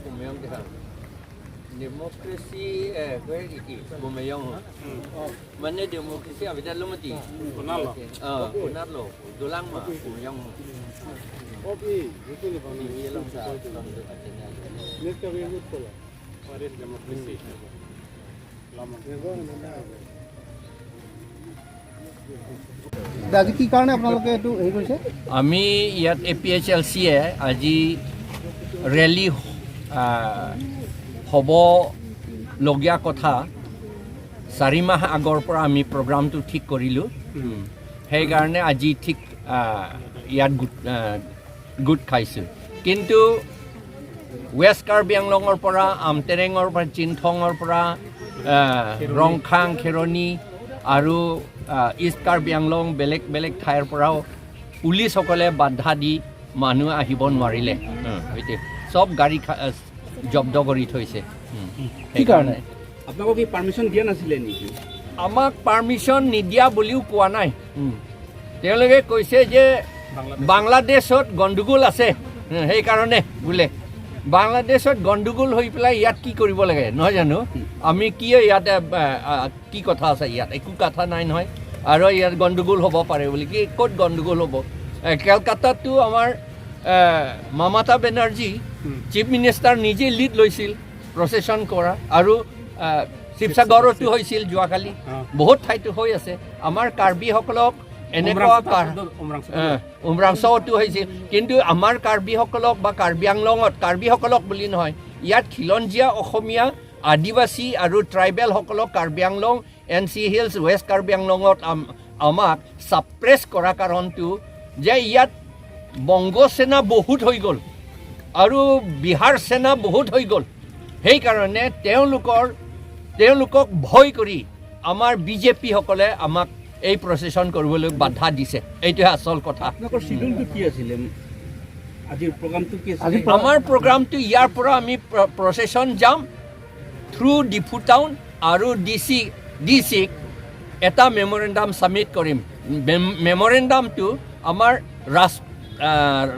Kumeyong dia. Democracy, where it is? Kumeyong. মানে democracy abida lumati. Kunalo. Ah, kunalo. Dulang ma Kumeyong. Ini lang sa What is democracy? Lamang. আজি কি কাৰণে আপোনালোকে এইটো হেৰি কৰিছে? আমি ইয়াত এ পি এইচ এল চিয়ে আজি ৰেলী হ'বলগীয়া কথা 4 মাহ আগৰ পৰা আমি প্ৰগ্ৰামটো ঠিক কৰিলোঁ। সেইকাৰণে আজি ঠিক ইয়াত গোট খাইছোঁ। কিন্তু ৱেষ্ট কাৰ্বি আংলঙৰ পৰা, আমটেৰেঙৰ পৰা, চিনথঙৰ পৰা, ৰংখাং, খেৰণি আৰু ইষ্ট কাৰ্বি আংলং বেলেগ বেলেগ ঠাইৰ পৰাও পুলিচসকলে বাধা দি মানুহ আহিব নোৱাৰিলে। সেইটোৱে চব গাড়ী জব্দ কৰি থৈছে। কি কাৰণে? আপোনালোকক কি পাৰ্মিশ্যন দিয়া নাছিলে নেকি? আমাক পাৰ্মিশ্যন নিদিয়া বুলিও কোৱা নাই। তেওঁলোকে কৈছে যে বাংলাদেশত গণ্ডগোল আছে, সেইকাৰণে বোলে। বাংলাদেশত গণ্ডগোল হৈ পেলাই ইয়াত কি কৰিব লাগে, নহয় জানো? আমি কি ইয়াতে কি কথা আছে? ইয়াত একো কথা নাই নহয়। আৰু ইয়াত গণ্ডগোল হ'ব পাৰে বুলি কি ক'ত গণ্ডগোল হ'ব? কেলকাতাততো আমাৰ মমতা বেনাৰ্জী চিফ মিনিষ্টাৰ নিজে লিড লৈছিল প্ৰচেছন কৰা আৰু শিৱসাগৰতো হৈছিল যোৱাকালি, বহুত ঠাইতো হৈ আছে। আমাৰ কাৰ্বিসকলক এনেকুৱা উমৰাংচতো হৈছিল। কিন্তু আমাৰ কাৰ্বিসকলক বা কাৰ্বি আংলঙত কাৰ্বিসকলক বুলি নহয়, ইয়াত খিলঞ্জীয়া অসমীয়া, আদিবাসী আৰু ট্ৰাইবেলসকলক Karbi Anglong, N C hills, west Karbi আংলঙত আমাক ছাপ্ৰেছ কৰা কাৰণটো যে ইয়াত বংগ সেনা বহুত হৈ গ'ল আৰু বিহাৰ সেনা বহুত হৈ গ'ল। সেইকাৰণে তেওঁলোকক ভয় কৰি আমাৰ বিজেপিসকলে আমাক এই প্ৰচেছন কৰিবলৈ বাধা দিছে। এইটোহে আচল কথা। আপোনালোকৰ চিডিউলটো কি আছিলে? আজিৰ প্ৰগ্ৰামটো কি আছিলে? আজি আমাৰ প্ৰগ্ৰামটো ইয়াৰ পৰা আমি প্ৰচেছন যাম থ্ৰু ডিফু টাউন আৰু ডি চিক এটা মেমৰেণ্ডাম ছাবমিট কৰিম। মেমৰেণ্ডামটো আমাৰ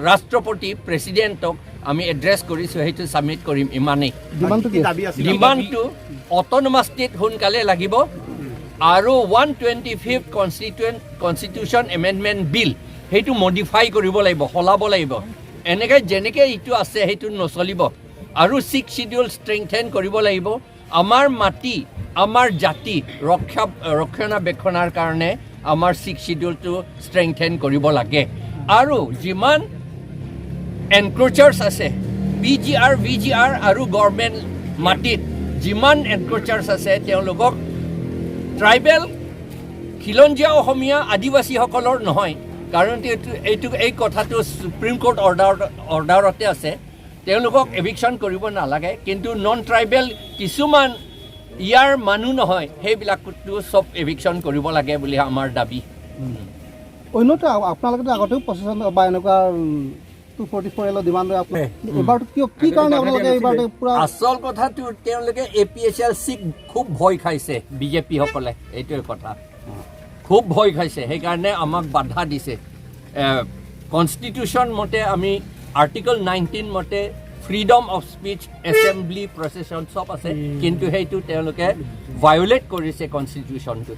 ৰাষ্ট্ৰপতি, প্ৰেচিডেণ্টক আমি এড্ৰেছ কৰিছোঁ, সেইটো ছাবমিট কৰিম, ইমানেই। ডিমাণ্ডটো কি? ডিমাণ্ডটো অট'নমাছ ষ্টেট সোনকালে লাগিব আৰু 125th constitution amendment bill, সেইটো মডিফাই কৰিব লাগিব, সলাব লাগিব। এনেকৈ যেনেকৈ এইটো আছে সেইটো নচলিব। আৰু ছিক্স চিডিউল ষ্ট্ৰেংথেন কৰিব লাগিব। আমাৰ মাটি, আমাৰ জাতি ৰক্ষণাবেক্ষণাৰ কাৰণে আমাৰ ছিক্স চিডিউলটো ষ্ট্ৰেংথেন কৰিব লাগে। আৰু যিমান এনক্ৰ'চাৰ্ছ আছে, P G R, V G R আৰু গভৰ্ণমেণ্ট মাটিত যিমান এনক্ৰ'চাৰ্ছ আছে, তেওঁলোকক ট্ৰাইবেল, খিলঞ্জীয়া অসমীয়া, আদিবাসীসকলৰ নহয়, কাৰণ এইটো এই কথাটো সুপ্ৰিম কোৰ্ট অৰ্ডাৰতে আছে, তেওঁলোকক এভিকশ্যন কৰিব নালাগে। কিন্তু নন ট্ৰাইবেল কিছুমান ইয়াৰ মানুহ নহয়, সেইবিলাকতো চব এভিকশ্যন কৰিব লাগে বুলি আমাৰ দাবী। অন্যতো আপোনালোকেতো আগতেও প্ৰচেছন বা এনেকুৱা 244 এলৰ ডিমাণ্ড, এইবাৰটো কিয়, কি কাৰণে আপোনালোকে এইবাৰটো পূৰা আচল কথাটো তেওঁলোকে এ পি এইচ এল চিক খুব ভয় খাইছে বিজেপিসকলে, এইটোৱে কথা। খুব ভয় খাইছে, সেইকাৰণে আমাক বাধা দিছে। কনষ্টিটিউশ্যন মতে আমি আৰ্টিকল 19 মতে freedom of speech, assembly, procession চব আছে। কিন্তু সেইটো তেওঁলোকে ভায়লেট কৰিছে কনষ্টিটিউশ্যনটো।